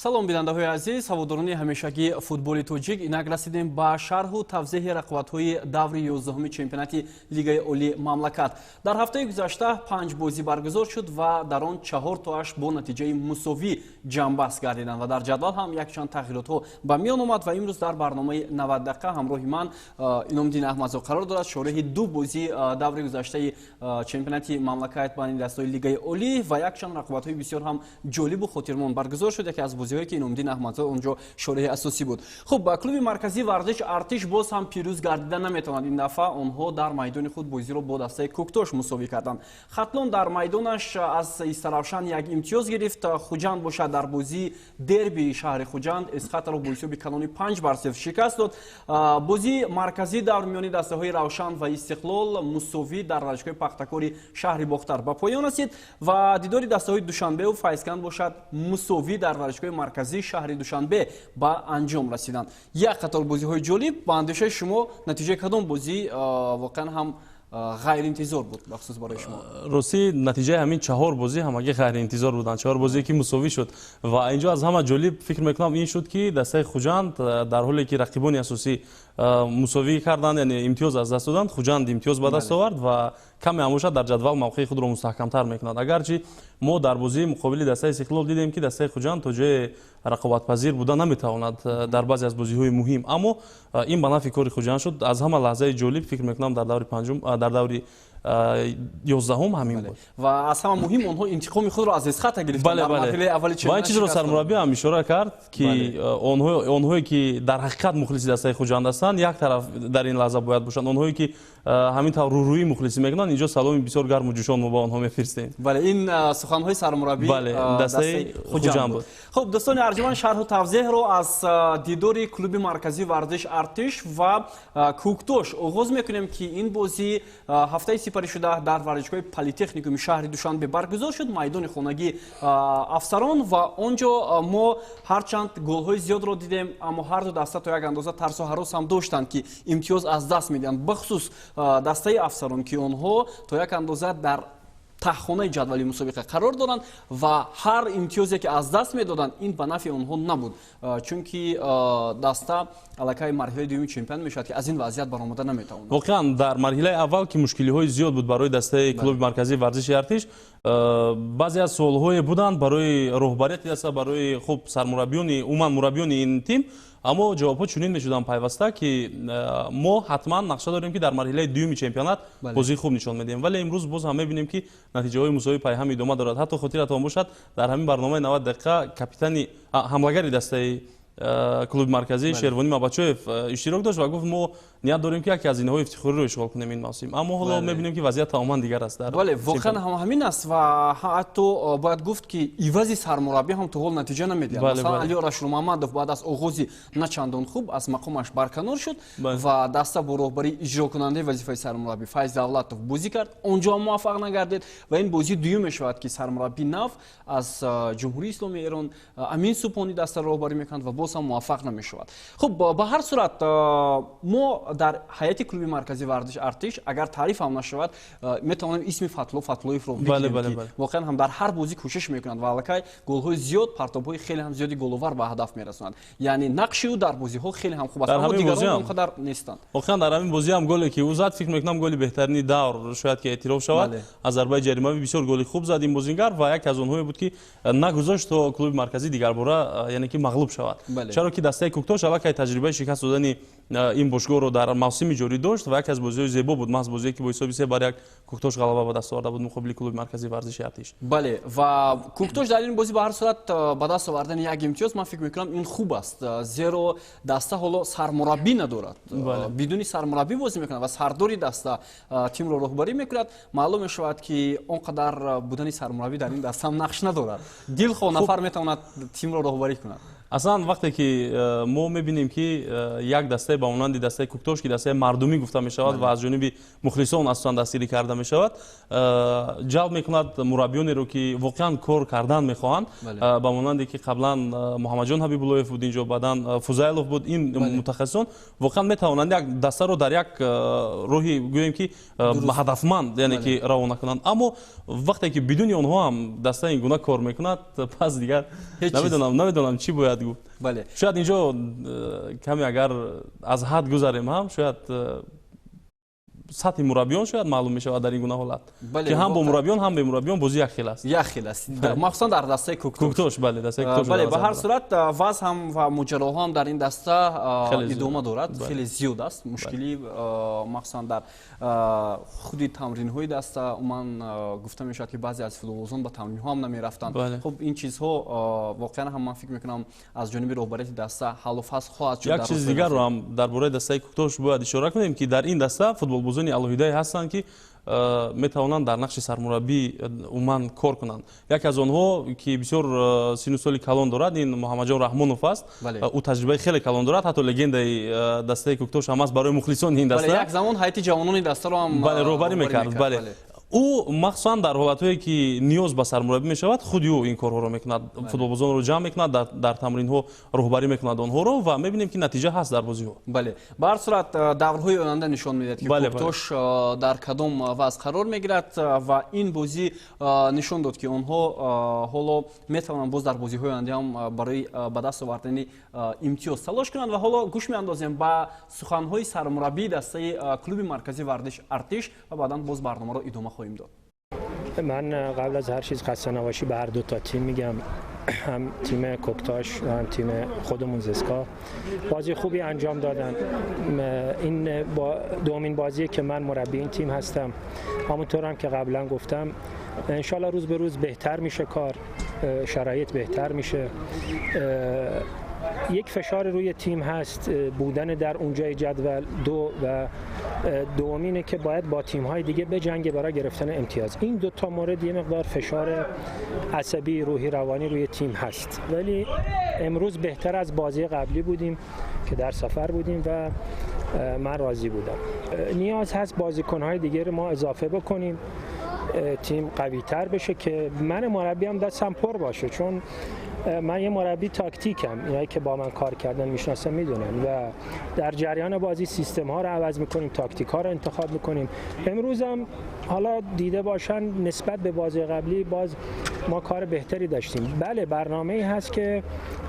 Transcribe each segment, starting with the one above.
Салом, бинандаҳои азиз, ҳаводорони ҳамешагии футболи тоҷик. Инак расидем ба шарҳу тавзеҳи рақобатҳои даври 11-уми чемпионати Лигаи Олии мамлакат. Дар ҳафтаи гузашта панҷ бозӣ баргузор шуд ва дар он чаҳор тоаш бо натиҷаи мусовӣ ҷамъбаст гардиданд ва дар ҷадвал ҳам якчанд тағйиротҳо ба миён омад. Ва имрӯз дар барномаи 90 дақиқа ҳамроҳи ман Иномиддин Аҳмадзо қарор дорад, шореҳи ду бозии даври гузаштаи чемпионати мамлакат байни дастаҳои Лигаи Олӣ, ва якчанд рақобатҳои бисёр ҳам ҷолибу хотирмон баргузор шуд. Яке аз бозиҳое, ки Иномиддин Аҳмадзо онҷо шореҳи асосӣ буд. Хуб, клуби марказии варзиш «Артиш» боз ҳам пирӯз гардида наметавонад. Ин дафъа онҳо дар майдони худ бозиро бо дастаи «Кӯктош» мусовӣ карданд. «Хатлон» дар майдонаш аз «Истаравшан» як имтиёз гирифт. «Хуҷанд» бошад, дар бозии дерби шаҳри Хуҷанд «Эсхатаро» бо ҳисоби калони 5-0 шикаст дод. Бозии марказӣ дар миёни дастаҳои «Равшан» ва «Истиқлол» мусовӣ дар варзишгоҳи «Пахтакори» шаҳри Бохтар ба поён расид ва дидори дастаҳои «Душанбеу» «Файзканд» бошад, мусовӣ дар варзишгоҳи марказии шаҳри Душанбе ба анҷом расиданд. Як қатор бозиҳои ҷолиб. Ба андешаи шумо, натиҷаи кадом бозӣ воқеан ҳам ғайриинтизор буд, бахусус барои шумо? Ростӣ, натиҷаи ҳамин чаҳор бозӣ ҳамагӣ ғайриинтизор буданд, чаҳор бозие, ки мусовӣ шуд. Ва инҷо аз ҳама ҷолиб, фикр мекунам, ин шуд, ки дастаи «Хуҷанд», дар ҳоле ки рақибони асосӣ мусовӣ карданд, яъне имтиёз аз даст доданд, «Хуҷанд» имтиёз ба даст овард ва каме ҳам бошад, дар ҷадвал мавқеи худро мустаҳкамтар мекунад. Агарчи мо дар бозии муқобили дастаи «Истиқлол» дидем, ки дастаи «Хуҷанд» то ҷое рақобатпазир буда наметавонад дар баъзе аз бозиҳои муҳим, аммо ин ба нафъи кори «Хуҷанд» шуд. Аз ҳама лаҳзаи ҷолиб, фикр мекунам, дар даври панҷум, дар даври 11-ум ҳамин буд. Ва аз ҳама муҳим, онҳо интиқоми худро аз «Эсхата» гирифтанд. Ва ин чизро сармураббӣ ҳам ишора кард, ки онҳое, ки дар ҳақиқат мухлиси дастаи «Хуҷанд» ҳастанд, як тараф дар ин лаҳза бояд бошанд. Онҳое, ки ҳамин тавр рӯрӯӣ мухлисӣ мекунанд, инҷо саломи бисёр гарму ҷӯшон мо ба онҳо мефиристем. Бале, ин суханҳои сармураббӣ дастаи «Хуҷанд» буд. Хуб, дӯстони арҷманд, шарҳу тавзеҳро аз дидори клуби марказии варзиш «Артиш» ва «Кӯктош» оғоз мекунем, ки ин бозӣ ҳафтаи сипаришуда дар варзишгоҳи Политехникуми шаҳри Душанбе баргузор шуд, майдони хонагии афсарон. Ва он ҷо мо ҳарчанд голҳои зиёдро дидем, аммо ҳарду даста то як андоза тарсу ҳарос ҳам доштанд, ки имтиёз аз даст медиҳанд, бахусус дастаи афсарон, ки онҳо то як андоза дар таҳхонаи ҷадвали мусобиқа қарор доранд ва ҳар имтиёзе, ки аз даст медоданд, ин ба нафъи онҳо набуд, чунки даста аллакай марҳилаи дуюми чемпион мешавад, ки аз ин вазъият баромада наметавонад. Воқеан, дар марҳилаи аввал, ки мушкилиҳои зиёд буд барои дастаи клуби марказии варзиши «Артиш», баъзе аз суолҳое буданд барои роҳбарияти даста, барои хуб сармураббиёни, умуман мураббиёни ин тим, аммо ҷавобҳо чунин мешуданд пайваста, ки мо ҳатман нақша дорем, ки дар марҳилаи дуюми чемпионат бозии хуб нишон медиҳем. Вале имрӯз боз ҳам мебинем, ки натиҷаҳои мусовӣ пайҳам идома дорад. Ҳатто хотиратон бошад, дар ҳамин барномаи 90 дақиқа капитани ҳамлагари дастаи клуби марказӣ Шервонӣ Мабачоев иштирок дошт ва гуфт: «Мо ният дорем, ки яке аз зинаҳои ифтихориро ишғол кунем ин мавсим». Аммо ҳоло мебинем, ки вазъият тамоман дигар аст. Бале, воқеан ҳам ҳамин аст. Ва ҳатто бояд гуфт, ки ивази сармураббӣ ҳам то ҳол натиҷа намедиҳад. Масалан, Алиёр Ашурмуҳаммадов баъд аз оғози начандон хуб аз мақомаш барканор шуд ва даста бо роҳбарии иҷрокунандаи вазифаи сармураббӣ Файз Давлатов бозӣ кард, он ҷо ҳам муваффақ нагардид. Ва ин бозии дуюм мешавад, ки сармураббии нав аз Ҷумҳурии Исломии Эрон Амин Субҳонӣ дастаро роҳбарӣ мекунад ва боз ҳам муваффақ намешавад. Хуб, ба ҳар сурат, мо дар ҳайати клуби марказии варзиш «Артиш», агар таъриф ҳам нашавад, метавонем исми Фатло Фатлоевро бигирем, ки воқеан ҳам дар ҳар бозӣ кӯшиш мекунад ва аллакай голҳои зиёд, партобҳои хеле ҳам зиёди головар ба ҳадаф мерасонад. Яъне нақши ӯ дар бозиҳо хеле ҳам хуб аст, аммо дигарон он қадар нестанд. Воқеан, дар ҳамин бозӣ ҳам голе, ки ӯ зад, фикр мекунам, голи беҳтарини давр шояд ки эътироф шавад. Аз зарбаи ҷаримавӣ бисёр голи хуб зад ин бозингар ва яке аз онҳое буд, ки нагузошт, то клуби марказӣ дигарбора, яъне ки мағлуб шавад, чаро ки дастаи «Кӯктош» аллакай таҷрибаи шикаст додани ин бошгоҳро дар мавсими ҷорӣ дошт. Ва яке аз бозиҳои зебо буд маҳз бозие, ки бо ҳисоби 3-1 «Кӯктош» ғалаба ба даст оварда буд муқобили клуби марказии варзиши «Артиш». Бале, ва «Кӯктош» дар ин бозӣ ба ҳар сурат ба даст овардани як имтиёз, ман фикр мекунам, ин хуб аст, зеро даста ҳоло сармураббӣ надорад, бидуни сармураббӣ бозӣ мекунад ва сардори даста тимро роҳбарӣ мекунад. Маълум мешавад, ки он қадар будани сармураббӣ дар ин даста ҳам нақш надорад, дилхоҳ нафар метавонад тимро роҳбарӣ кунад. Аслан вақте ки мо мебинем, ки як дастае ба монанди дастаи Куктош, ки дастаи мардумӣ гуфта мешавад ва аз ҷониби мухлисон асосан дастгирӣ карда мешавад, ҷалб мекунад мураббиёнеро, ки воқеан кор кардан мехоҳанд, ба монанде ки қаблан Муҳаммадҷон Ҳабибуллоев буд инҷо, баъдан Фузайлов буд. Ин мутахассисон воқеан метавонанд як дастаро дар як роҳи, гӯем ки, ҳадафманд, яъне ки равона кунанд. Аммо вақте ки бидуни онҳо ҳам даста ин гуна кор мекунад, пас дигар намедонам чӣ бояд гуфт. Шояд инҷо каме агар аз ҳад гузарем ҳам, шояд сатҳи мураббиён шояд маълум мешавад дар ин гуна ҳолат, ки ҳам бо мураббиён, ҳам бемураббиён бозӣ як хел аст. Як хел аст, махсусан дар дастаи Куктош. Бале, дастаи Куктош. Бале, ба ҳар сурат вазъ ҳам ва моҷароҳо ҳам дар ин даста идома дорад, хеле зиёд аст мушкилӣ, махсусан дар худи тамринҳои даста. Умуман гуфта мешавад, ки баъзе аз футболбозон ба тамринҳо ҳам намерафтанд. Хуб, ин чизҳо воқеан ҳам, ман фикр мекунам, аз ҷониби роҳбарияти даста ҳаллу фасл хоҳад шуд. Як чизи дигарро ҳам дар бораи дастаи Куктош бояд ишора кунем, ки дар ин даста футболбозони алоҳидае ҳастанд, ки метавонанд дар нақши сармураббӣ умуман кор кунанд. Яке аз онҳо, ки бисёр сину соли калон дорад, ин Муҳаммадҷон Раҳмонов аст. Ӯ таҷрибаи хеле калон дорад, ҳатто легендаи дастаи Куктош ҳам аст барои мухлисони ин даста. Як замон ҳайати ҷавонони дастаро ҳам роҳбарӣ мекард. Бале, ӯ махсусан дар ҳолатҳое, ки ниёз ба сармураббӣ мешавад, худи ӯ ин корҳоро мекунад, футболбозонро ҷамъ мекунад, дар тамринҳо роҳбарӣ мекунад онҳоро ва мебинем, ки натиҷа ҳаст дар бозиҳо. Бале, ба ҳар сурат даврҳои оянда нишон медиҳад, ки Куктош дар кадом вазъ қарор мегирад, ва ин бозӣ нишон дод, ки онҳо ҳоло метавонанд боз дар бозиҳои оянда ҳам барои ба даст овардани имтиёз талош кунанд. Ва ҳоло гӯш меандозем ба суханҳои сармураббии дастаи клуби марказии варзиш Артиш ва баъдан боз барномаро идома хоҳем дод. من قبل از هر چیز خسته نباشی به هر دو تا تیم میگم، هم تیم کوکتاش و هم تیم خودمون زسکا. بازی خوبی انجام دادن. این با دومین بازیه که من مربی این تیم هستم. همونطور هم که قبلا گفتم، انشالله روز به روز بهتر میشه کار، شرایط بهتر میشه. یک فشار روی تیم هست، بودن در اونجای جدول دو و دومینه که باید با تیم‌های دیگه بجنگه برای گرفتن امتیاز. این دو تا مورد یه مقدار فشار عصبی، روحی، روانی روی تیم هست، ولی امروز بهتر از بازی قبلی بودیم که در سفر بودیم و من راضی بودم. نیاز هست بازیکن‌های دیگه رو ما اضافه بکنیم، تیم قوی تر بشه که من مربی هم دستم پر باشه، چون من یه مربی تاکتیکم. اینایی که با من کار کردن میشناسن، میدونن و در جریان بازی سیستم ها رو عوض میکنیم، تاکتیک ها رو انتخاب میکنیم. امروز هم حالا دیده باشن، نسبت به بازی قبلی باز ما کار بهتری داشتیم. بله، برنامه هست که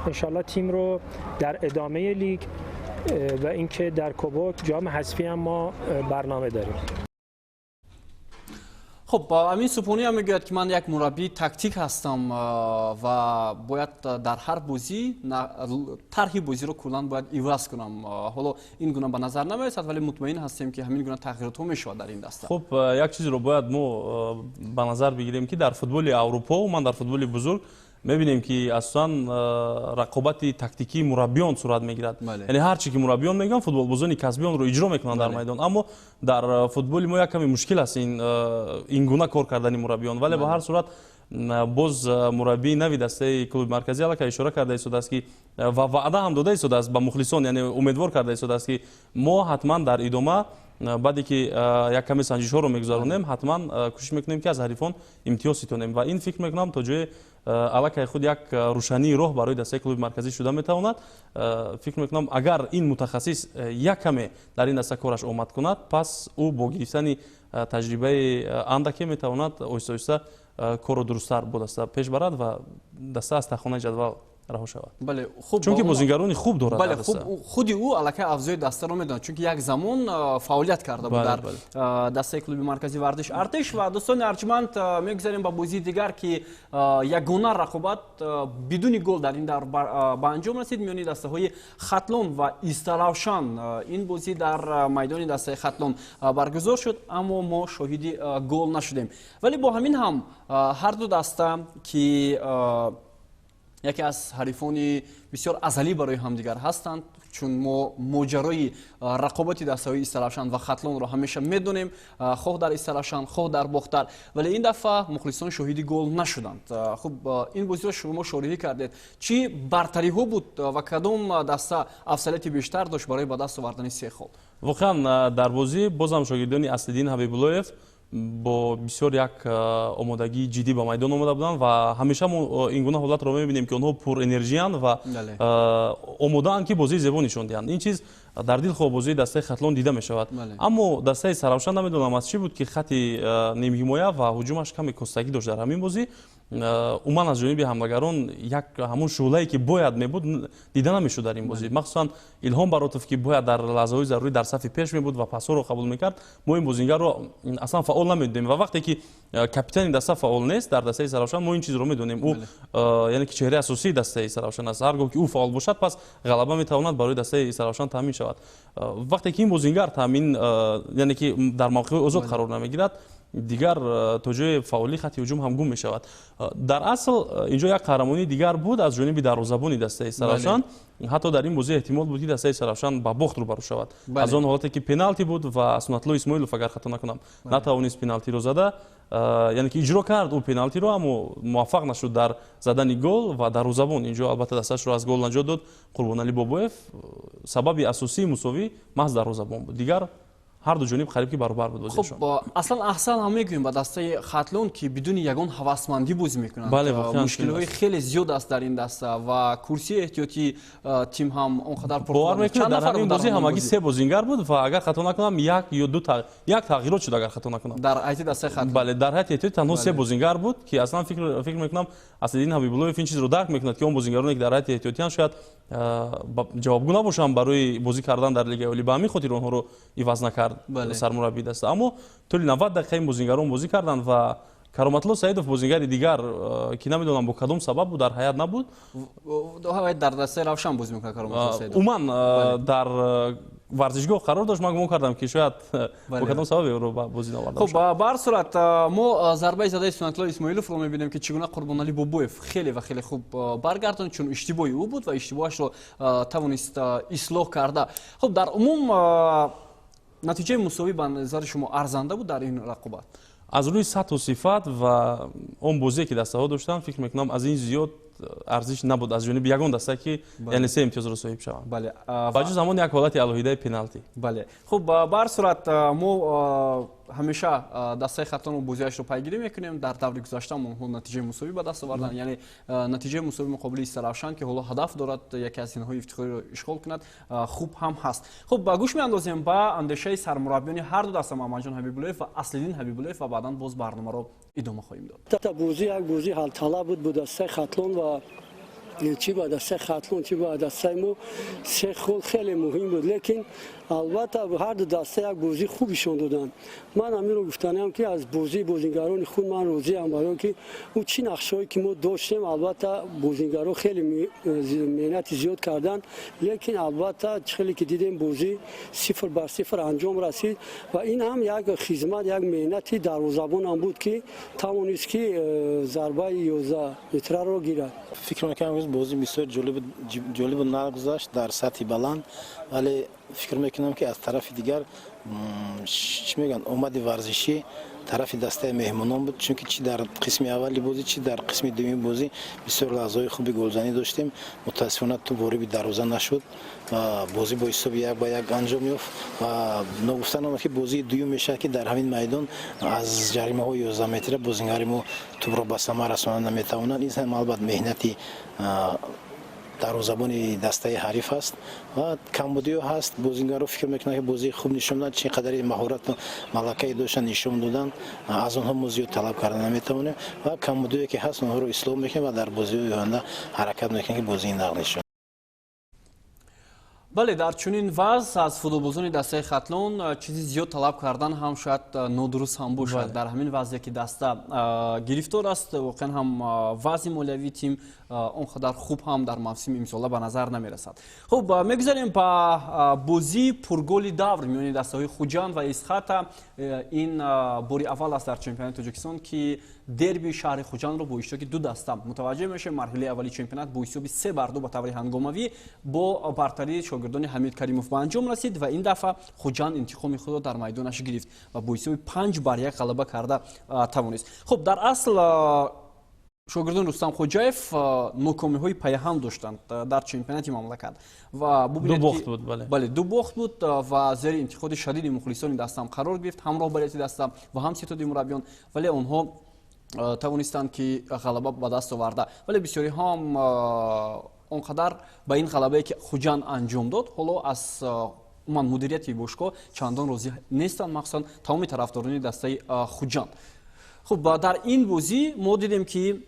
انشالله تیم رو در ادامه لیگ و اینکه در کوبوک جام حذفی هم ما برنامه داریم. Хуб, Амин Субҳонӣ ҳам мегӯяд, ки ман як мураббии тактик ҳастам ва бояд дар ҳар бозӣ тарҳи бозиро куллан бояд иваз кунам. Ҳоло ин гуна ба назар намерасад, вале мутмаин ҳастем, ки ҳамин гуна тағйиротҳо мешавад дар ин даста. Хуб, як чизро бояд мо ба назар бигирем, ки дар футболи Аврупо, умуман дар футболи бузург мебинем, ки асосан рақобати тактикии мураббиён сурат мегирад, яъне ҳар чи ки мураббиён мегӯянд, футболбозони касбӣ онро иҷро мекунанд дар майдон. Аммо дар футболи мо як каме мушкил аст ин гуна кор кардани мураббиён. Вале ба ҳар сурат боз мураббии нави дастаи клуби марказӣ аллакай ишора карда истодааст, ки ва ваъда ҳам дода истодааст ба мухлисон, яъне умедвор карда истодааст, ки мо ҳатман дар идома, баъде ки як каме санҷишҳоро мегузаронем, ҳатман кӯшиш мекунем, ки аз ҳарифон имтиёз ситонем. Ва ин, фикр мекунам, то ҷое аллакай худ як рӯшании роҳ барои дастаи клуби марказӣ шуда метавонад. Фикр мекунам, агар ин мутахассис як каме дар ин даста кораш омад кунад, пас ӯ бо гирифтани таҷрибаи андаке метавонад оҳиста оҳиста корро дурусттар бо даста пеш барад ва даста аз тахонаи ҷадвал раҳо шавад. Бале, хуб. Чунки бозингарони хуб дорад. Бале, хуб, худи ӯ аллакай авзои дастаро медонад, чунки як замон фаъолият карда буд дар дастаи клуби марказии варзиш Артиш. Ва, дӯстони арҷманд, мегузарем ба бозии дигар, ки ягона рақобат бидуни гол дар ин давр ба анҷом расид миёни дастаҳои Хатлон ва Истаравшан. Ин бозӣ дар майдони дастаи Хатлон баргузор шуд, аммо мо шоҳиди гол нашудем. Вале бо ҳамин ҳам ҳар ду даста, ки яке аз ҳарифони бисёр азалӣ барои ҳамдигар ҳастанд. Чун мо моҷарои рақобати дастаҳои Истаравшан ва Хатлонро ҳамеша медонем, хоҳ дар Истаравшан, хоҳ дар Бохтар, вале ин дафъа мухлисон шоҳиди гол нашуданд. Хуб, ин бозиро шумо шориҳӣ кардед. Чӣ бартариҳо буд ва кадом даста афзалияти бештар дошт барои ба даст овардани се хол? Воқеан, дар бозӣ бозам шогирдони Аслиддин Ҳабибуллоев бо бисёр як омодагии ҷиддӣ ба майдон омада буданд ва ҳамеша мо ин гуна ҳолатро мебинем, ки онҳо пурэнержиянд ва омодаанд, ки бозии зебо нишон диҳанд. Ин чиз дар дилхоҳ бозии дастаи Хатлон дида мешавад. Аммо дастаи Истаравшан намедонам, аз чӣ буд, ки хати нимҳимоя ва ҳуҷумаш каме костагӣ дошт дар ҳамин бозӣ. Умуман, аз ҷониби ҳамлагарон як ҳамон шӯълае, ки бояд мебуд, дида намешуд дар ин бозӣ. Махсусан Илҳом Баротов, ки бояд дар лаҳзаҳои зарурӣ дар сафи пеш мебуд ва пасҳоро қабул мекард, мо ин бозингарро аслан фаъол намедидем. Ва вақте ки капитани даста фаъол нест дар дастаи Истаравшан, мо ин чизро медонем, ӯ яъне ки чеҳраи асосии дастаи Истаравшан аст. Ҳар гоҳ ки ӯ фаъол бошад, пас ғалаба метавонад барои дастаи Истаравшан таъмин шавад. Вақте ки ин бозингар таъмин, яъне ки дар мавқеъҳои озод қарор намегирад, дигар то ҷои фаъолии хати ҳуҷум ҳам гум мешавад. Дар асл, инҷо як қаҳрамонии дигар буд аз ҷониби дарвозабони дастаи Истаравшан. Ҳатто дар ин бозӣ эҳтимол буд, ки дастаи Истаравшан ба бохт рӯбарӯ шавад, аз он ҳолате ки пеналти буд ва Суннатло Исмоилов, агар хато накунам, натавонист пеналтиро зада, яъне ки иҷро кард ӯ пеналтиро, аммо муваффақ нашуд дар задани гол ва дарвозабон инҷо албатта дасташро аз гол наҷот дод, Қурбоналӣ Бобоев. Сабаби асосии мусовӣ маҳз дарвозабон буд. Дигар ҳар ду ҷониб қариб ки баробар буд бозиашон. Хуб, аслан аҳсан ҳам мегӯем ба дастаи Хатлон, ки бидуни ягон ҳавасмандӣ бозӣ мекунанд. Мушкилиҳои хеле зиёд аст дар ин даста ва курсии эҳтиётии тим ҳам он қадар Бовар мекунед, дар ҳамин бозӣ ҳамагӣ се бозингар буд ва, агар хато накунам, як ё ду, як тағйирот шуд, агар хато накунам. Дар ҳайати дастаи Хатлон? Бале, дар ҳайати эҳтиётӣ танҳо се бозингар буд, ки аслан фикр мекунам, Аслиддин Ҳабибуллоев ин чизро дарк мекунад, ки он бозингароне, ки дар ҳайати эҳтиётиянд, шояд ҷавобгӯ набошанд барои бозӣ кардан дар Лигаи Олӣ. Ба ҳамин хотир онҳоро иваз накард сармураббии даста. Аммо тӯли 90 дақиқа ин бозингарон бозӣ карданд ва Кароматло Саидов, бозингари дигар, ки намедонам бо кадом сабаб бу дар ҳайат набуд. Дар дастаи Равшан бозӣ мекунад Кароматло Саидов. Умуман, дар варзишгоҳ қарор дошт. Ман гумон кардам, ки шояд бо кадом сабабе ӯро ба бозӣ наоварда. Хуб, ба ҳар сурат, мо зарбаи задаи Суннатло Исмоиловро мебинем, ки чӣ гуна Қурбоналӣ Бобоев хеле ва хеле хуб баргардонд, чун иштибоҳи ӯ буд ва иштибоҳашро тавонист ислоҳ карда. Хуб, дар умум натиҷаи мусовӣ ба назари шумо арзанда буд дар ин рақобат? Аз рӯи сатҳу сифат ва он бозие, ки дастаҳо доштанд, фикр мекунам, аз ин зиёд арзиш набуд аз ҷониби ягон даста, ки яъне се имтиёзро соҳиб шаванд, ба ҷуз ҳамон як ҳолати алоҳидаи пеналти. Бале, хуб, ба ҳар сурат, мо ҳамеша дастаи Хатлонро бозиашро пайгирӣ мекунем. Дар даври гузашта онҳо натиҷаи мусовӣ ба даст оварданд, яъне натиҷаи мусовӣ муқобили Истаравшан, ки ҳоло ҳадаф дорад яке аз зинаҳои ифтихориро ишғол кунад, хуб ҳам ҳаст. Хуб, гӯш меандозем ба андешаи сармураббиёни ҳар ду даста, Муҳаммадҷон Ҳабибуллоев ва Аслиддин Ҳабибуллоев, ва баъдан боз барномаро идома хоҳем дод. Бозӣ як бозии ҳалталаб буд бо дастаи Хатлон ва чӣ ба дастаи Хатлон, чӣ ба дастаи мо се хол хеле муҳим буд. Лекин албатта, ҳар ду даста як бозии хуб нишон доданд. Ман ҳаминро гуфтаниам, ки аз бозии бозингарони худ ман розиам, барои ки ӯ чӣ нақшҳое, ки мо доштем, албатта, бозингаро хеле меҳнати зиёд карданд. Лекин албатта, хеле ки дидем, бозӣ 0-0 анҷом расид ва ин ҳам як хизмат, як меҳнати дарвозабонам буд, ки тавонист, ки зарбаи 11 метраро гирад. Фикр мекунам, имрӯз бозӣ бисёр ҷолибу нагузашт дар сатҳи баланд, вале фикр мекунам, ки аз тарафи дигар, чӣ мегӯянд, омади варзишӣ тарафи дастаи меҳмонон буд, чунки чӣ дар қисми аввали бозӣ, чӣ дар қисми дуюми бозӣ бисёр лаҳзаҳои хуби голзанӣ доштем. Мутаассифона, тӯб вориби дарвоза нашуд ва бозӣ бо ҳисоби 1-1 анҷом ёфт. Ва ногуфта намонад, ки бозии дуюм мешавад, ки дар ҳамин майдон аз ҷаримаҳои 11 метра бозингари мо тӯбро ба самар расонда наметавонанд. Ин ҳам албатта меҳнати дарвозабони дастаи ҳариф аст ва камбудиҳо ҳаст. Бозингаро фикр мекунанд, ки бозии хуб нишон доданд, чӣ қадари маҳорату малакае доштанд, нишон доданд. Аз онҳо мо зиёд талаб карда наметавонем ва камбудиҳое, ки ҳаст, онҳоро ислоҳ мекунем ва дар бозиҳои оянда ҳаракат мекунем, ки бозии нағз нишон Бале, дар чунин вазъ аз футболбозони дастаи Хатлон чизи зиёд талаб кардан ҳам шояд нодуруст ҳам бошад. Дар ҳамин вазъе, ки даста гирифтор аст, воқеан ҳам вазъи молиявии тим он қадар хуб ҳам дар мавсими имсола ба назар намерасад. Хуб, мегузарем ба бозии пурголи давр миёни дастаҳои Хуҷанд ва Исхата. Ин бори аввал аст дар чемпионати Тоҷикистон, ки дерби шаҳри Хуҷандро бо иштироки ду даста мутаваҷҷеҳ мешавем. Марҳилаи аввали чемпионат бо ҳисоби 3-2 ба таври ҳангомавӣ бо бартарии шогирдони Ҳамид Каримов ба анҷом расид ва ин дафъа Хуҷанд интиқоми худро дар майдонаш гирифт ва бо ҳисоби 5-1 ғалаба карда тавонист. Хуб, дар асл шогирдони Рустам Хоҷаев нокомиҳои пайҳам доштанд дар чемпионати мамлакат ва ду бохт буд, бале. Бале, ду бохт буд ва зери интиқоди шадиди мухлисони дастам қарор гирифт, ҳам роҳбарияти даста ва ҳам ситоди мураббиён, вале онҳо тавонистанд ки ғалаба ба даст оварда. Вале бисёриҳо ҳам он қадар ба ин ғалабае ки Хуҷанд анҷом дод, ҳоло аз умуман мудирияти бошгоҳ чандон розӣ нестанд, махсусан тамоми тарафдорони дастаи Хуҷанд. Хуб, дар ин бозӣ мо дидем ки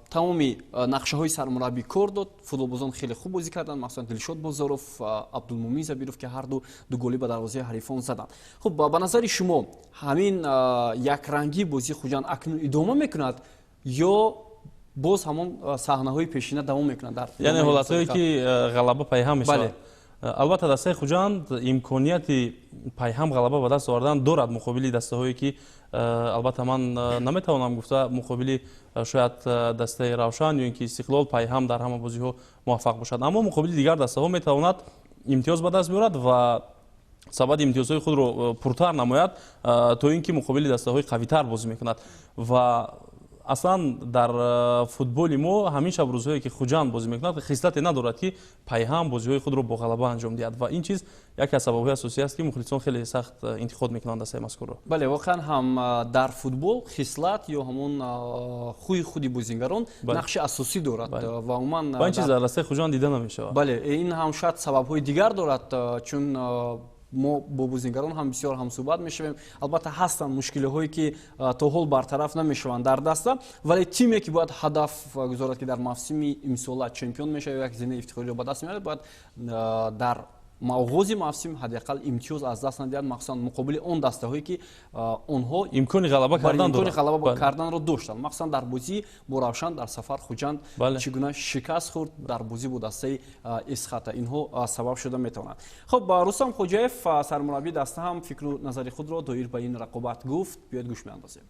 тамоми нақшаҳои сармураббӣ кор дод, футболбозон хеле хуб бозӣ карданд, махсусан Дилшод Бозоров, Абдулмумин Забиров, ки ҳарду ду голӣ ба дарвозаи ҳарифон заданд. Хуб, ба назари шумо ҳамин якрангии бозии Хуҷанд акнун идома мекунад ё боз ҳамон саҳнаҳои пешина давом мекунад? Дар яъне ҳолатҳое ки ғалаба пайҳам мешавад. Албатта, дастаи Хуҷанд имконияти пайҳам ғалаба ба даст овардан дорад муқобили дастаҳое ки, албатта, ман наметавонам гуфта, муқобили шояд дастаи Равшан ё ин ки Истиқлол пайҳам дар ҳама бозиҳо муваффақ бошад, аммо муқобили дигар дастаҳо метавонад имтиёз ба даст биёрад ва сабади имтиёзҳои худро пуртар намояд, то ин ки муқобили дастаҳои қавитар бозӣ мекунад. Ва аслан дар футболи мо ҳамин шаб рӯзҳое ки Хуҷанд бозӣ мекунад, хислате надорад ки пайҳам бозиҳои худро бо ғалаба анҷом диҳад ва ин чиз яке аз сабабҳои асосӣ аст, ки мухлисон хеле сахт интиқод мекунанд дастаи мазкурро. Бале, воқеан ҳам дар футбол хислат ё ҳамон хӯи худи бозингарон нақши асосӣ дорад ва умуман ва ин чиз дар дастаи Хуҷанд дида намешавад. Бале, ин ҳам шояд сабабҳои дигар дорад, чун мо бо бозингарон ҳам бисёр ҳамсӯҳбат мешавем. Албатта, ҳастанд мушкилиҳое ки то ҳол бартараф намешаванд дар даста, вале тиме ки бояд ҳадаф гузорад, ки дар мавсими имсола чемпион мешавад, як зинаи ифтихориро ба даст меорад, бояд дар оғози мавсим ҳадди ақал имтиёз аз даст надиҳад, махсусан муқобили он дастаҳое ки онҳо имкони ғалаба кардан имкони ғалаба карданро доштанд. Махсусан дар бозӣ бо Равшан дар сафар Хуҷанд чӣ гуна шикаст хӯрд дар бозӣ бо дастаи Исхата, инҳо сабаб шуда метавонанд. Хуб, Рустам Хоҷаев, сармураббии даста, ҳам фикру назари худро доир ба ин рақобат гуфт. Биёед гӯш меандозем.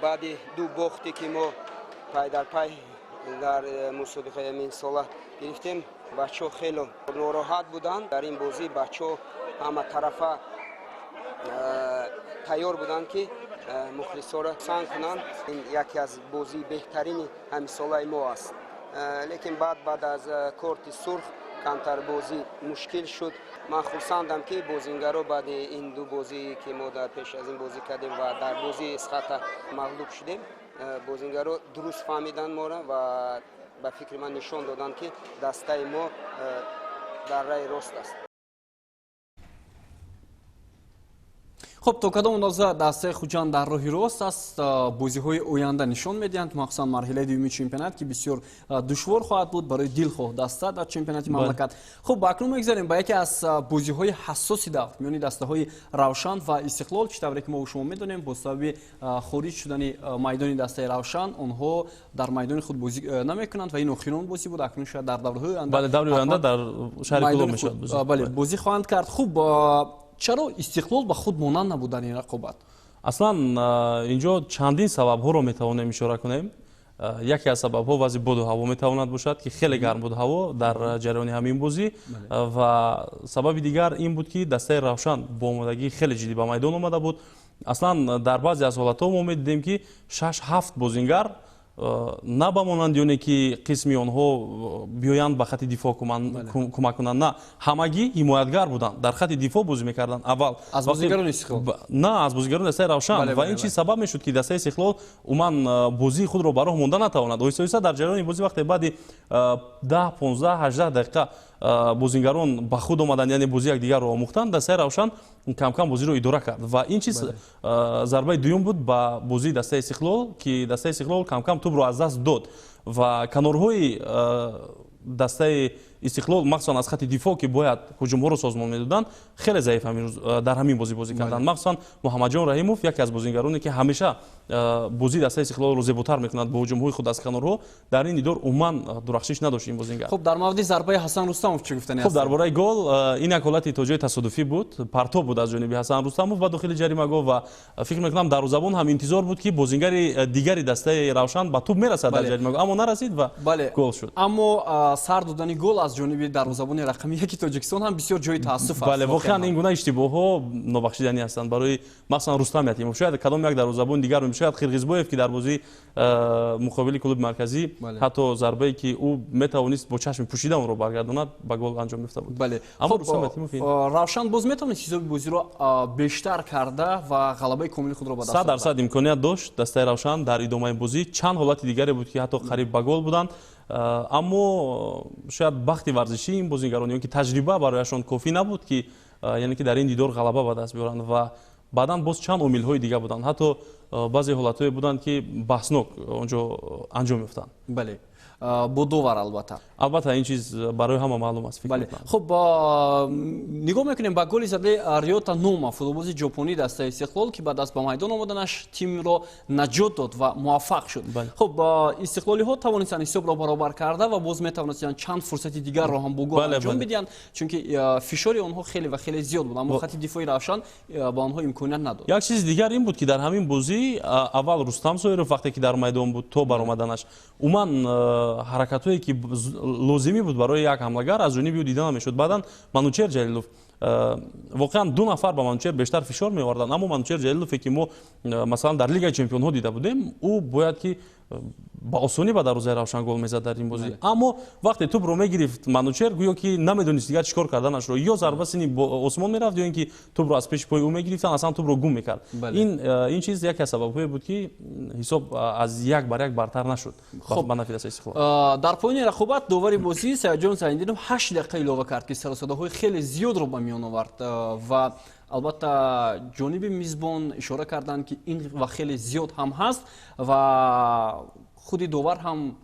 Баъди ду бохте ки мо пай дар пай дар мусобиқаи ҳамин сола гирифтем, бачаҳо хеле нороҳат буданд. Дар ин бозӣ бачаҳо ҳама тарафа тайёр буданд, ки мухлисоро санг кунанд. Ин яке аз бозии беҳтарини ҳамисолаи мо аст, лекин баъд аз корти сурх камтар бозӣ мушкил шуд. Ман хурсандам, ки бозингаро баъди ин ду бозие ки мо дар пеш аз ин бозӣ кардем ва дар бозии Исхата мағлуб шудем, бозингаро дуруст фаҳмиданд моро ва ба фикри ман нишон доданд, ки дастаи мо дар раи рост аст. Хуб, то кадом андоза дастаи Хуҷанд дар роҳи рост аст, бозиҳои оянда нишон медиҳанд, махсусан марҳилаи дуюми чемпионат, ки бисёр душвор хоҳад буд барои дилхоҳ даста дар чемпионати мамлакат. Хуб, акнун мегзарем ба яке аз бозиҳои ҳассоси давр миёни дастаҳои Равшан ва Истиқлол. Чӣ тавре ки мо шумо медонем, бо сабаби хориҷ шудани майдони дастаи Равшан онҳо дар майдони худ бозӣ намекунанд ва ин охирон бозӣ буд. Акнун шояд дар даврҳои оянда бале, даври оянда дар шаҳри Кӯлоб мешавад бозӣ. Бале, бозӣ хоҳанд кард. Хуб, чаро Истиқлол ба худ монанд набуд дар ин рақобат? Аслан инҷо чандин сабабҳоро метавонем ишора кунем. Яке аз сабабҳо вазъи боду ҳаво метавонад бошад, ки хеле гарм буд ҳаво дар ҷараёни ҳамин бозӣ, ва сабаби дигар ин буд, ки дастаи Равшан бо омодагии хеле ҷиддӣ ба майдон омада буд. Аслан дар баъзе аз ҳолатҳо мо медидем, ки шаш ҳафт бозингар, на ба монанди оне ки қисми онҳо биёянд ба хати дифоъ кӯмак кунанд, на, ҳамагӣ ҳимоятгар буданд, дар хати дифоъ бозӣ мекарданд аввал. Аз бозигарони Истиқлол? На, аз бозигарони дастаи Равшан. Ва ин чиз сабаб мешуд, ки дастаи Истиқлол умуман бозии худро ба роҳ монда натавонад. Оҳиста оҳиста дар ҷараёни бозӣ, вақте баъди 10, 15, 18 дақиқа бозингарон ба худ омаданд, яъне бозии якдигарро омӯхтанд, дастаи Равшан камкам бозиро идора кард ва ин чиз зарбаи дуюм буд ба бозии дастаи Истиқлол, ки дастаи Истиқлол камкам тӯбро аз даст дод ва канорҳои дастаи Истиқлол, махсусан аз хати дифоъ, ки бояд ҳуҷумҳоро созмон медоданд, хеле заиф дар ҳамин бозӣ карданд. Махсусан Муҳаммадҷон Раҳимов, яке аз бозигароне, ки ҳамеша бозии дастаи Истиқлолро зеботар мекунад бо ҳуҷумҳои худ аз канорҳо, дар ин дидор умуман дурахшиш надошт ин бозингар. Хуб, дар мавриди зарбаи Ҳасан Рустамов чӣ гуфтани ҳастед? Хуб, дар бораи гол, ин як ҳолати то ҷои тасодуфӣ буд, партоб буд аз ҷониби Ҳасан Рустамов ба дохили ҷаримагоҳ ва фикр мекунам дарвозабон ҳам интизор буд, ки бозингари дигари дастаи Равшан ба тӯб мерасад дар ҷаримагоҳ, аммо нарасид ва гол шуд. Аммо сар додани гол аз ҷониби дарвозабони рақами яки Тоҷикистон ҳам бисёр ҷои таассуф аст. Бале, воқеан ин гуна иштибоҳҳо нобахшиданӣ ҳастанд барои махсусан Рустам Ятимов. Шояд кадом як дарвозабони дигар, шояд Қирғизбоев, ки дар бозии муқобили клуби марказӣ ҳатто зарбае, ки ӯ метавонист бо чашми пӯшида онро баргардонад, ба гол анҷом ёфта буд. Бале. Аммо Рустам Ятимов Равшан боз метавонист ҳисоби бозиро бештар карда ва ғалабаи комили худро ба даст овард. 100% имконият дошт дастаи Равшан дар идомаи бозӣ. Чанд ҳолати дигаре буд, ки ҳатто қариб ба гол буданд, аммо шояд бахти варзишии ин бозигарон ё ки таҷриба барояшон кофӣ набуд, ки яъне ки дар ин дидор ғалаба ба даст биёранд. Ва баъдан боз чанд омилҳои дигар буданд, ҳатто баъзе ҳолатҳое буданд, ки баҳснок он ҷо анҷом ёфтанд. Бале, бо довар албатта. Албатта, ин чиз барои ҳама маълум аст. Бале, хуб, нигоҳ мекунем ба голи задаи Риёта Нума, футболбози ҷопонии дастаи Истиқлол, ки баъд аз ба майдон омаданаш тимро наҷот дод ва муваффақ шуд. Хуб, истиқлолиҳо тавонистанд ҳисобро баробар карда ва боз метавонистанд чанд фурсати дигарро ҳам бо гол анҷом бидиҳанд, чунки фишори онҳо хеле ва хеле зиёд буд, аммо хати дифои Равшан ба онҳо имконият надод. Як чизи дигар ин буд, ки дар ҳамин бозӣ аввал Рустам Зоиров, вақте ки дар майдон буд, то баромаданаш умуман ҳаракатҳое, ки лозимӣ буд барои як ҳамлагар, аз ҷониби ӯ дида намешуд. Баъдан Манучер Ҷалилов, воқеан ду нафар ба Манучер бештар фишор меоварданд, аммо Манучер Ҷалилове, ки мо масалан дар Лигаи чемпионҳо дида будем, ӯ бояд ки ба осонӣ ба дарвозаи Равшан гол мезад дар ин бозӣ. Аммо вақте тӯбро мегирифт Манучер, гӯё ки намедонист дигар чӣ кор карданашро: ё зарба сини осмон мерафт, ё ин ки тӯбро аз пеши пои ӯ мегирифтанд, аслан тӯбро гум мекард. Ин чиз яке аз сабабҳое буд, ки ҳисоб аз 1-1 бартар нашуд ба нафи дастаи Истиқлол. Дар поёни рақобат довари бозӣ Саидҷон Зайниддинов 8 дақиқа илова кард, ки сарусадоҳои хеле зиёдро ба миён овард, ва албатта ҷониби мизбон ишора карданд, ки ин ва хеле зиёд ҳам ҳаст, ва худи довар ҳам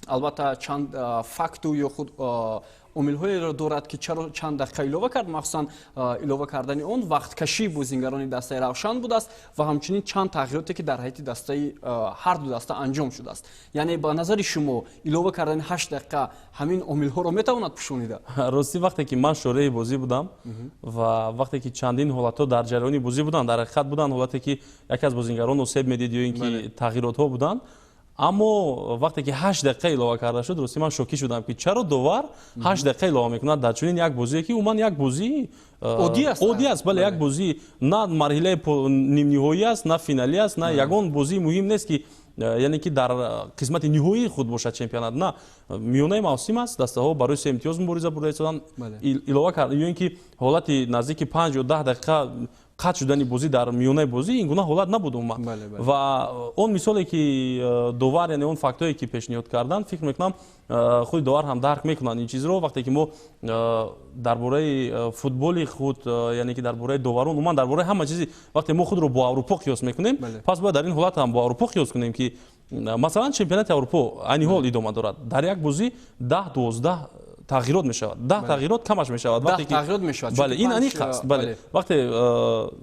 албатта чанд факту ё худ омилҳоеро дорад, ки чаро чанд дақиқа илова кард. Махсусан илова кардани он вақткашии бозингарони дастаи Равшан будааст ва ҳамчунин чанд тағйироте, ки дар ҳайати дастаи ҳарду даста анҷом шудааст. Яъне ба назари шумо, илова кардани 8 дақиқа ҳамин омилҳоро метавонад пӯшонида? Ростӣ, вақте ки ман шореҳи бозӣ будам ва вақте ки чандин ҳолатҳо дар ҷараёни бозӣ буданд, дар ҳақиқат буданд ҳолате, ки яке аз бозингарон осеб медид ё ин ки тағйиротҳо буданд, аммо вақте ки 8 дақиқа илова карда шуд, ростӣ ман шокӣ шудам, ки чаро довар 8 дақиқа илова мекунад дар чунин як бозие, ки умуман як бозии оддӣ аст. Бале, як бозӣ на марҳилаи нимниҳоӣ аст, на финалӣ аст, на ягон бозии муҳим нест, ки яъне ки дар қисмати ниҳоии худ бошад чемпионат. На, миёнаи мавсим аст, дастаҳо барои се имтиёз мубориза бурда истоданд. Илова кард ё ин ки ҳолати наздики 5 ё 10 дақиқа қатъ шудани бозӣ дар миёнаи бозӣ, ин гуна ҳолат набуд умуман. Ва он мисоле, ки довар, яъне он фактҳое, ки пешниҳод карданд, фикр мекунам, худи довар ҳам дарк мекунанд ин чизро. Вақте ки мо дар бораи футболи худ, яъне ки дар бораи доварон, умуман дар бораи ҳама чизи, вақте мо худро бо Аврупо қиёс мекунем, пас бояд дар ин ҳолат ҳам бо Аврупо қиёс кунем, ки масалан чемпионати Аврупо айни ҳол идома дорад, дар як бозӣ 10-12 тағйирот мешавад, 10 тағйирот камаш мешавад. Тағйирот мешавад. Бале, ин аниқ аст. Бале, вақте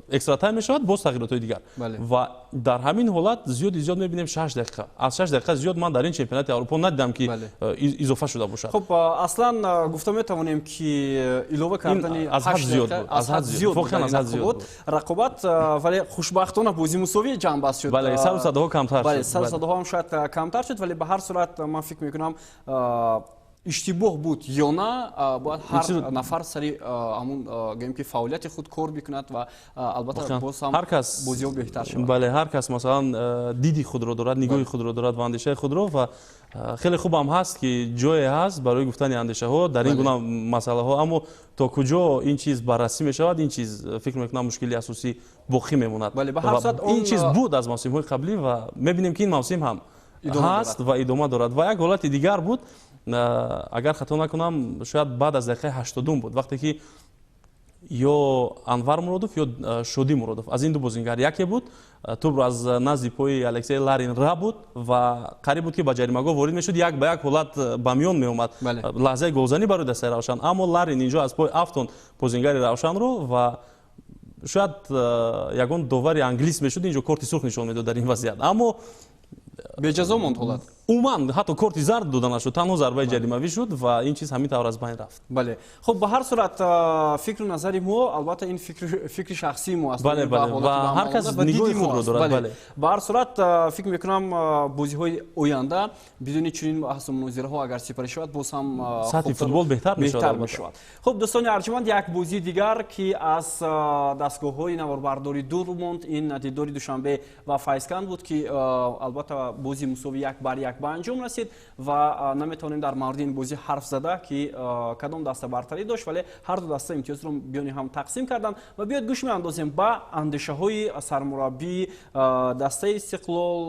экстратайм мешавад, боз тағйиротҳои дигар. Ва дар ҳамин ҳолат зиёди зиёд мебинем 6 дақиқа. Аз 6 дақиқа зиёд ман дар ин чемпионати Аврупо надидам, ки изофа шуда бошад. Хуб, аслан гуфта метавонем, ки илова кардани аз ҳад зиёд буд. Аз ҳад зиёд. Воқеан аз ҳад зиёд. Рақобат, вале хушбахтона бозӣ мусовӣ ҷамъбаст шуд. Бале, сару садоҳо камтар. Бале, сару садоҳо ҳам шояд камтар шуд, вале ба ҳар сурат ман фикр мекунам, иштибоҳ буд ё на, бояд ҳар нафар сари ҳамун, гӯем ки, фаъолияти худ кор бикунад ва албатта боз ҳам бозиҳо беҳтар шавад. Бале, ҳар кас масалан диди худро дорад, нигоҳи худро дорад ва андешаи худро, ва хеле хубам ҳаст, ки ҷое ҳаст барои гуфтани андешаҳо дар ин гуна масъалаҳо. Аммо то куҷо ин чиз баррасӣ мешавад, ин чиз, фикр мекунам, мушкили асосӣ боқӣ мемонад. Ин чиз буд аз мавсимҳои қаблӣ ва мебинем, ки ин мавсим ҳам ҳаст ва идома дорад. Ва як ҳолати дигар буд, агар хато накунам, шояд баъд аз дақиқаи 80-ум буд, вақте ки Ё Анвар Муродов, ё Шодӣ Муродов, аз ин ду бозингар яке буд. Тӯбро аз назди пои Алексей Ларин рабуд ва қариб буд, ки ба ҷаримагоҳ ворид мешуд. Як ба як ҳолат ба миён меомад, лаҳзаи голзанӣ барои дастаи Равшан, аммо Ларин инҷо аз пой афтонд бозингари Равшанро ва шояд ягон довари англис мешуд, инҷо корти сурх нишон медод дар ин вазъият, аммо беҷазо монд ҳолат. Умуман, ҳатто корти зард дода нашуд, танҳо зарбаи ҷаримавӣ шуд ва ин чиз ҳамин тавр аз байн рафт. Бале, хуб, ба ҳар сурат, фикру назари мо, албатта, ин фикри шахсии мо аст. Бале, ва ҳар кас нигоҳи худро дорад. Ба ҳар сурат, фикр мекунам, бозиҳои оянда бидуни чунин баҳсу мунозираҳо агар сипарӣ шавад, боз ҳам сатҳи футбол беҳтар мешавад. Хуб, дӯстони арҷманд, як бозии дигар, ки аз дастгоҳҳои наворбардорӣ дур монд, ин дидори Душанбе ва Файзканд буд, ки албатта бозии мусовӣ 1-1 ба анҷом расид ва наметавонем дар мавриди ин бозӣ ҳарф зада, ки кадом даста бартарӣ дошт, вале ҳар ду даста имтиёзро биёни ҳам тақсим карданд. Ва биёед, гӯш меандозем ба андешаҳои сармураббии дастаи Истиқлол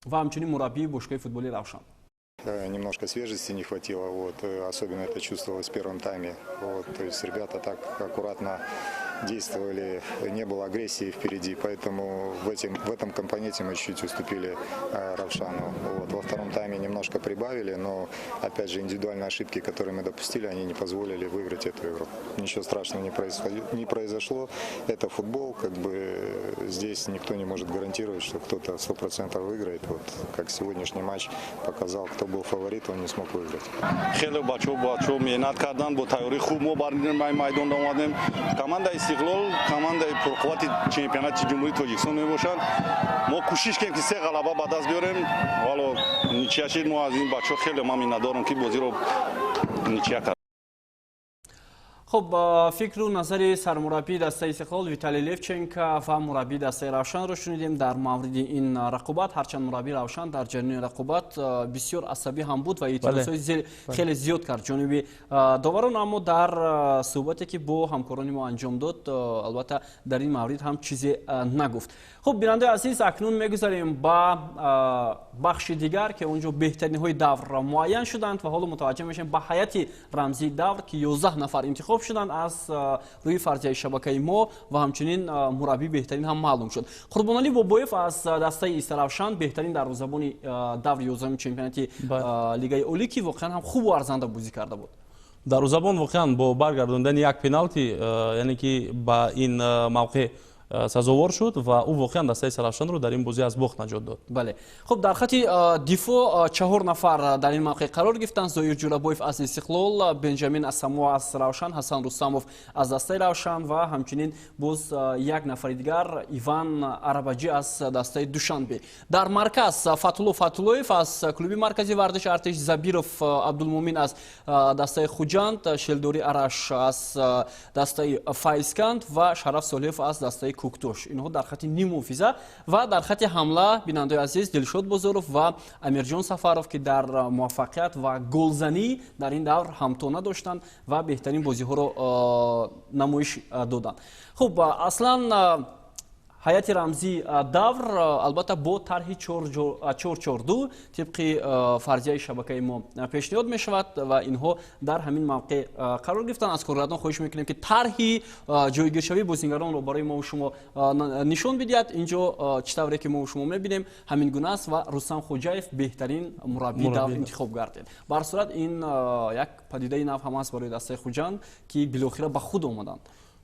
ва ҳамчунин мураббии бошгоҳи футболи Равшан. Немножко свежести не хватило, вот, особенно это чувствовалось в первом тайме. Вот, то есть ребята так аккуратно действовали, не было агрессии впереди, поэтому в этом компоненте мы чуть уступили Равшану. Вот. Во втором тайме немножко прибавили, но опять же индивидуальные ошибки, которые мы допустили, они не позволили выиграть эту игру. Ничего страшного не произошло, это футбол, как бы здесь никто не может гарантировать, что кто-то 100% выиграет. Вот, как сегодняшний матч показал, кто был фаворит, он не смог выиграть. Хеле бачаҳо меҳнат карданд, бо тайёрии хуб мо бар майдон омадем. Командаи Истиқлол командаи пурқуввати чемпионати Ҷумҳурии Тоҷикистон мебошанд. Мо кӯшиш кардем, ки се ғалаба ба даст биёрем, вало ничья шид. Мо аз ин бачаҳо хеле ман миннатдорам, ки бозиро ничья кард. Хуб, фикру назари сармураббии дастаи Истиқлол Виталий Левченко ва мураббии дастаи Равшанро шунидем дар мавриди ин рақобат. Ҳарчанд мураббии Равшан дар ҷараёни рақобат бисёр асабӣ ҳам буд ва эътирозҳои хеле зиёд кард ҷониби доварон, аммо дар суҳбате, ки бо ҳамкорони мо анҷом дод, албатта, дар ин маврид ҳам чизе нагуфт. Хуб, бинандаи азиз, акнун мегузарем ба бахши дигар, ки он ҷо беҳтаринҳои давр муайян шуданд ва ҳоло мутаваҷҷеҳ мешавем ба ҳайати рамзии давр, ки 11 нафар интихоб шуданд аз рӯи фарзияи шабакаи мо ва ҳамчунин мураббии беҳтарин ҳам маълум шуд. Қурбоналӣ Бобоев аз дастаи Истаравшан беҳтарин дарвозабони даври 11-уми чемпионати Лигаи Олӣ, ки воқеан ҳам хубу арзанда бозӣ карда буд. Дарвозабон воқеан бо баргардондани як пеналти, яъне ки ба ин мавқеъ сазовор шуд ва ӯ воқеан дастаи Истаравшанро дар ин бозӣ аз бохт наҷот дод. Бале, хуб, дар хати дифоъ чаҳор нафар дар ин мавқеъ қарор гирифтанд: Зоир Ҷурабоев аз Истиқлол, Бенҷамин Асамо аз Равшан, Ҳасан Рустамов аз дастаи Равшан ва ҳамчунин боз як нафари дигар, Иван Арабаҷӣ аз дастаи Душанбе. Дар марказ Фатулло Фатуллоев аз клуби марказии варзиши Артиш, Забиров Абдулмумин аз дастаи Хуҷанд, Шелдори Араш аз дастаи Файзканд ва Шараф Солиҳов аз дастаи Куктош. Инҳо дар хати ниммуҳофиза ва дар хати ҳамла, бинандаои азиз, Дилшод Бозоров ва Амирҷон Сафаров, ки дар муваффақият ва голзанӣ дар ин давр ҳамто надоштанд ва беҳтарин бозиҳоро намоиш доданд. Хуб, аслан ҳайати рамзии давр, албатта, бо тарҳи 4-4-2 тибқи фарзияи шабакаи мо пешниҳод мешавад ва инҳо дар ҳамин мавқеъ қарор гирифтанд. Аз коргардон хоҳиш мекунем, ки тарҳи ҷойгиршавии бозингаронро барои мову шумо нишон бидиҳад. Инҷо чӣ тавре ки мову шумо мебинем, ҳамин гуна аст ва Рустам Хоҷаев беҳтарин мураббии давр интихоб гардид. Ба ҳар сурат, ин як падидаи нав ҳам аст барои дастаи Хуҷанд, ки билохира ба худ омаданд.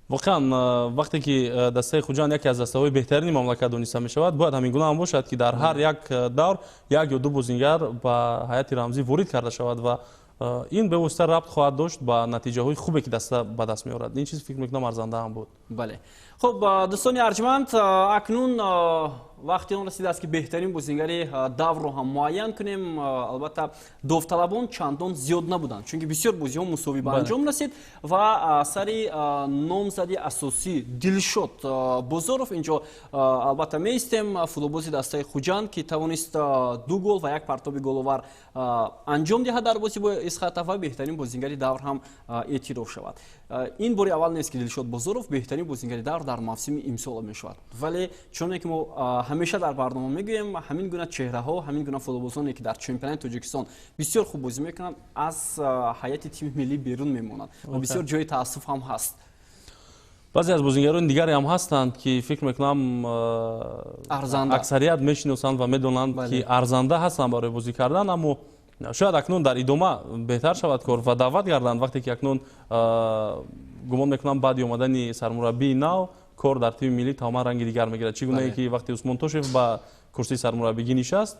Воқеан, вақте ки дастаи Хуҷанд яке аз дастаҳои беҳтарини мамлакат дониста мешавад, бояд ҳамин гуна ҳам бошад, ки дар ҳар як давр як ё ду бозингар ба ҳайати рамзӣ ворид карда шавад ва ин бевосита рабт хоҳад дошт ба натиҷаҳои хубе, ки даста ба даст меорад. Ин чиз, фикр мекунам, арзанда ҳам буд. Бале, хуб, дӯстони арҷманд, акнун вақти он расидааст, ки беҳтарин бозингари даврро ҳам муайян кунем. Албатта, довталабон чандон зиёд набуданд, чунки бисёр бозиҳо мусовӣ ба анҷом расид ва сари номзади асосӣ Дилшод Бозоров инҷо албатта меистем, футболбози дастаи Хуҷанд, ки тавонист ду гол ва як партоби головар анҷом диҳад дар бозӣ бо Исхата ва беҳтарин бозингари давр ҳам эътироф шавад. Ин бори аввал нест, ки Дилшод Бозоров беҳтарин бозингари давр дар мавсими имсола мешавад, вале чуноне ки мо ҳамеша дар барнома мегӯем, ҳамин гуна чеҳраҳо, ҳамин гуна футболбозоне, ки дар чемпионати Тоҷикистон бисёр хуб бозӣ мекунанд, аз ҳайати тими миллӣ берун мемонанд ва бисёр ҷои таассуф ҳам ҳаст. Баъзе аз бозингарони дигаре ҳам ҳастанд, ки фикр мекунам, аксарият мешиносанд ва медонанд, ки арзанда ҳастанд барои бозӣ кардан, аммо шояд акнун дар идома беҳтар шавад кор ва даъват гарданд. Вақте ки акнун, гумон мекунам, баъди омадани сармураббии нав кор дар тими миллӣ тамоман ранги дигар мегирад. Чӣ гунае ки вақте Усмон Тошев ба курсии сармураббигӣ нишаст,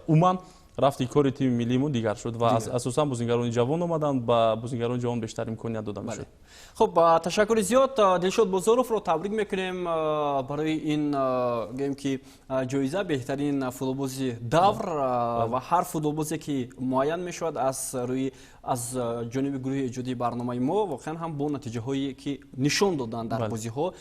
умуман рафти кори тими миллии мо дигар шуд ва асосан бозингарони ҷавон омаданд, ба бозингарони ҷавон бештар имконият дода мешуд. Хуб, ташаккури зиёд. Дилшод Бозоровро табрик мекунем барои ин, гӯем ки, ҷоиза беҳтарин футболбози давр, ва ҳар футболбозе ки муайян мешавад аз рӯи аз ҷониби гурӯҳи эҷодии барномаи мо, воқеан ҳам бо натиҷаҳое ки нишон доданд дар бозиҳо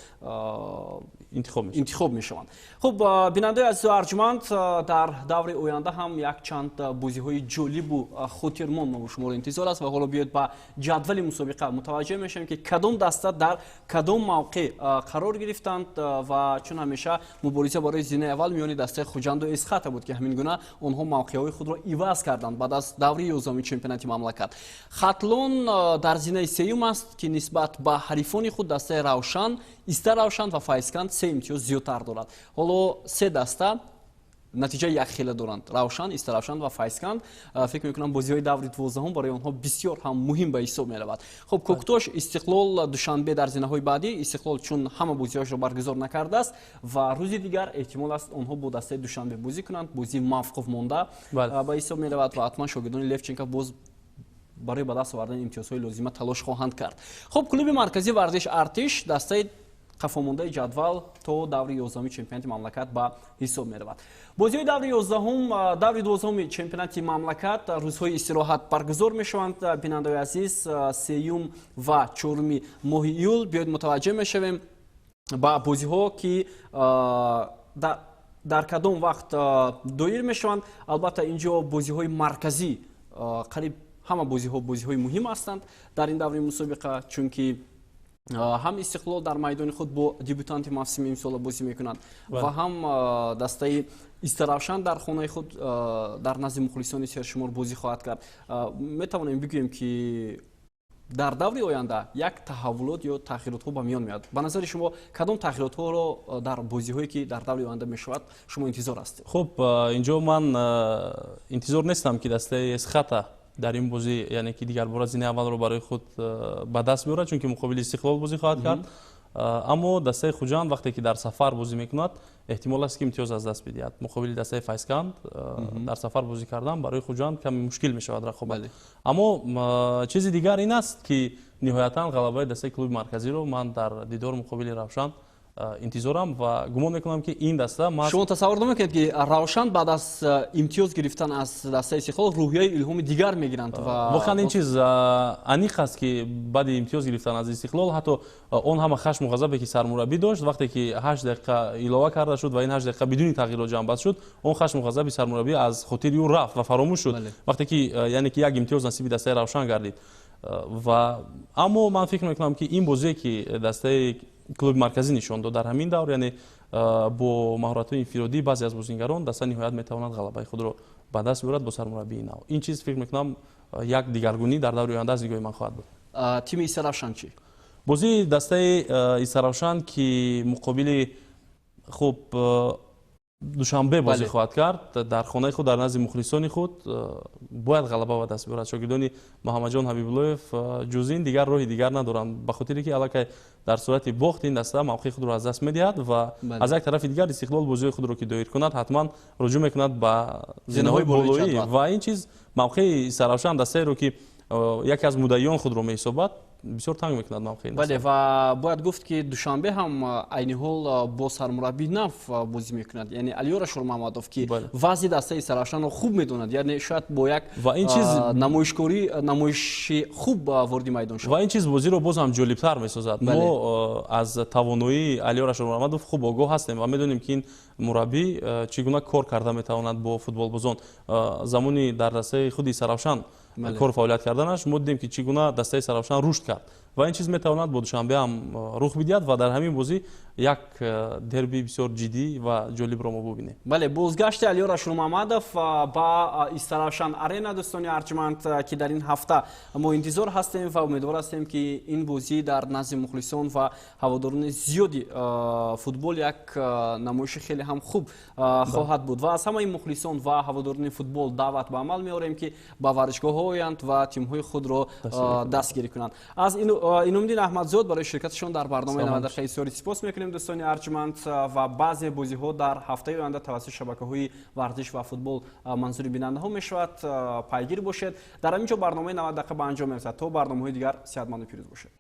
интихоб мешаванд. Хуб, бинандаи азизу арҷманд, дар даври оянда ҳам якчанд бозиҳои ҷолибу хотирмон мо шуморо интизор аст. Ва ҳоло биёед ба ҷадвали мусобиқа мутаваҷҷеҳ мешавем, ки кадом даста дар кадом мавқеъ қарор гирифтанд. Ва чун ҳамеша мубориза барои зинаи аввал миёни дастаи Хуҷанду Эсхата буд, ки ҳамин гуна онҳо мавқеъҳои худро иваз карданд баъд аз даври 11-уми чемпионати мамлакат. Хатлон дар зинаи сеюм аст, ки нисбат ба ҳарифони худ, дастаи Равшан, Истаравшан ва Файзканд, се имтиёз зиёдтар дорад. Ҳоло се даста натиҷаи якхела доранд: Равшан, Истаравшан ва Файзканд. Фикр мекунам, бозиҳои даври 12-ум барои онҳо бисёр ҳам муҳим ба ҳисоб меравад. Хуб, Кӯктош, Истиқлол, Душанбе дар зинаҳои баъдӣ. Истиқлол чун ҳама бозиҳояшро баргузор накардааст ва рӯзи дигар эҳтимол аст онҳо бо дастаи Душанбе бозӣ кунанд, бозии мавқуф монда ба ҳисоб меравад ва ҳатман шогирдони Левченко боз барои ба даст овардани имтиёзҳои лозима талош хоҳанд кард. Хуб, клуби марказии варзиш Артиш дастаи қафомондаи ҷадвал то даври 11-уми чемпионати мамлакат ба ҳисоб меравад. Бозиҳои даври 11-ум, даври 12-уми чемпионати мамлакат рӯзҳои истироҳат баргузор мешаванд, бинандаои азиз, сеюм ва чоруми моҳи июл. Биёед мутаваҷҷеҳ мешавем ба бозиҳо, ки дар кадом вақт доир мешаванд. Албатта, ин ҷо бозиҳои марказӣ, қариб ҳама бозиҳо бозиҳои муҳим ҳастанд дар ин даври мусобиқа, чунки ҳам Истиқлол дар майдони худ бо дебютанти мавсими имсола бозӣ мекунад ва ҳам дастаи Истаравшан дар хонаи худ дар назди мухлисони сершумор бозӣ хоҳад кард. Метавонем бигӯем, ки дар даври оянда як таҳаввулот ё тағйиротҳо ба миён меояд. Ба назари шумо, кадом тағйиротҳоро дар бозиҳое ки дар даври оянда мешавад, шумо интизор ҳастед? Хуб, инҷо ман интизор нестам, ки дастаи Эсхата дар ин бозӣ, яъне ки дигарбора зинаи аввалро барои худ ба даст меорад, чунки муқобили Истиқлол бозӣ хоҳад кард. Аммо дастаи Хуҷанд вақте ки дар сафар бозӣ мекунад, эҳтимол аст, ки имтиёз аз даст бидиҳад. Муқобили дастаи Файзканд дар сафар бозӣ кардан барои Хуҷанд каме мушкил мешавад рақобат. Аммо чизи дигар ин аст, ки ниҳоятан ғалабаи дастаи клуби марказиро ман дар дидор муқобили Равшан интизорам ва гумон мекунам, ки ин даста Шумо тасаввур намекунед, ки Равшан баъд аз имтиёз гирифтан аз дастаи Истиқлол рӯҳияи илҳоми дигар мегиранд ва Воқеан, ин чиз аниқ аст, ки баъди имтиёз гирифтан аз Истиқлол ҳатто он ҳама хашму ғазабе ки сармураббӣ дошт, вақте ки 8 дақиқа илова карда шуд ва ин 8 дақиқа бидуни тағйирот ҷамъбаст шуд, он хашму ғазаби сармураббӣ аз хотири ӯ рафт ва фаромӯш шуд, вақте ки, яъне ки, як имтиёз насиби дастаи Равшан гардид. Ва аммо ман фикр мекунам, ки ин бозие ки дастаи клуби марказӣ нишон дод дар ҳамин давр, яъне бо маҳоратҳои инфиродии баъзе аз бозингарон, даста ниҳоят метавонад ғалабаи худро ба даст биёрад бо сармураббии нав. Ин чиз, фикр мекунам, як дигаргунӣ дар даври оянда аз нигоҳи ман хоҳад буд. Тими Истаравшан чӣ? Бозии дастаи Истаравшан, ки муқобили, хуб, Душанбе бозӣ хоҳад кард, дар хонаи худ, дар назди мухлисони худ бояд ғалаба ба даст биёрад. Шогирдони Муҳаммадҷон Ҳабибуллоев ҷуз ин дигар роҳи дигар надоранд, ба хотире ки аллакай дар сурати бохт ин даста мавқеи худро аз даст медиҳад. Ва аз як тарафи дигар, Истиқлол бозиҳои худро ки доир кунад, ҳатман руҷӯъ мекунад ба зинаҳои болоӣ ва ин чиз мавқеи Истаравшан, дастаеро ки яке аз муддаиён худро меҳисобад, бисёр танг мекунад мавқеи. Бале, ва бояд гуфт, ки Душанбе ҳам айни ҳол бо сармураббии нав бозӣ мекунад, яъне Алиёра Шурмаҳмадов, ки вазъи дастаи Истаравшанро хуб медонад, яъне шояд бо як ва ин чиз намоишкорӣ, намоиши хуб вориди майдон шавад. Ва ин чиз бозиро боз ҳам ҷолибтар месозад. Мо аз тавоноии Алиёра Шурмаҳмадов хуб огоҳ ҳастем ва медонем, ки ин мураббӣ чӣ гуна кор карда метавонад бо футболбозон. Замони дар дастаи худи Истаравшан кор фаъолият карданаш мо дидем, ки чӣ гуна дастаи Истаравшан рушд кард. Ва ин чиз метавонад бо Душанбе ҳам рух бидиҳад ва дар ҳамин бозӣ як дерби бисёр ҷиддӣ ва ҷолибро мо бубинем. Бале, бозгашти Алиёр Ашурмамадов ба Истаравшан Арена, дӯстони арҷманд, ки дар ин ҳафта мо интизор ҳастем ва умедвор ҳастем, ки ин бозӣ дар назди мухлисон ва ҳаводорони зиёди футбол як намоиши хеле ҳам хуб хоҳад буд. Ва аз ҳамаи мухлисон ва ҳаводорони футбол даъват ба амал меорем, ки ба варзишгоҳҳо оянд ва тимҳои худро дастгирӣ кунанд. Аз Иномиддин Аҳмадзод барои ширкаташон дар барномаи 90 дақиқаи бисёри сипос мекунем, дӯстони арҷманд. Ва баъзе бозиҳо дар ҳафтаи оянда тавассути шабакаҳои варзиш ва футбол манзури бинандаҳо мешавад, пайгир бошед. Дар ҳамин ҷо барномаи 90 дақиқа ба анҷом мерасад. То барномаҳои дигар сеҳатманду пирӯз бошед.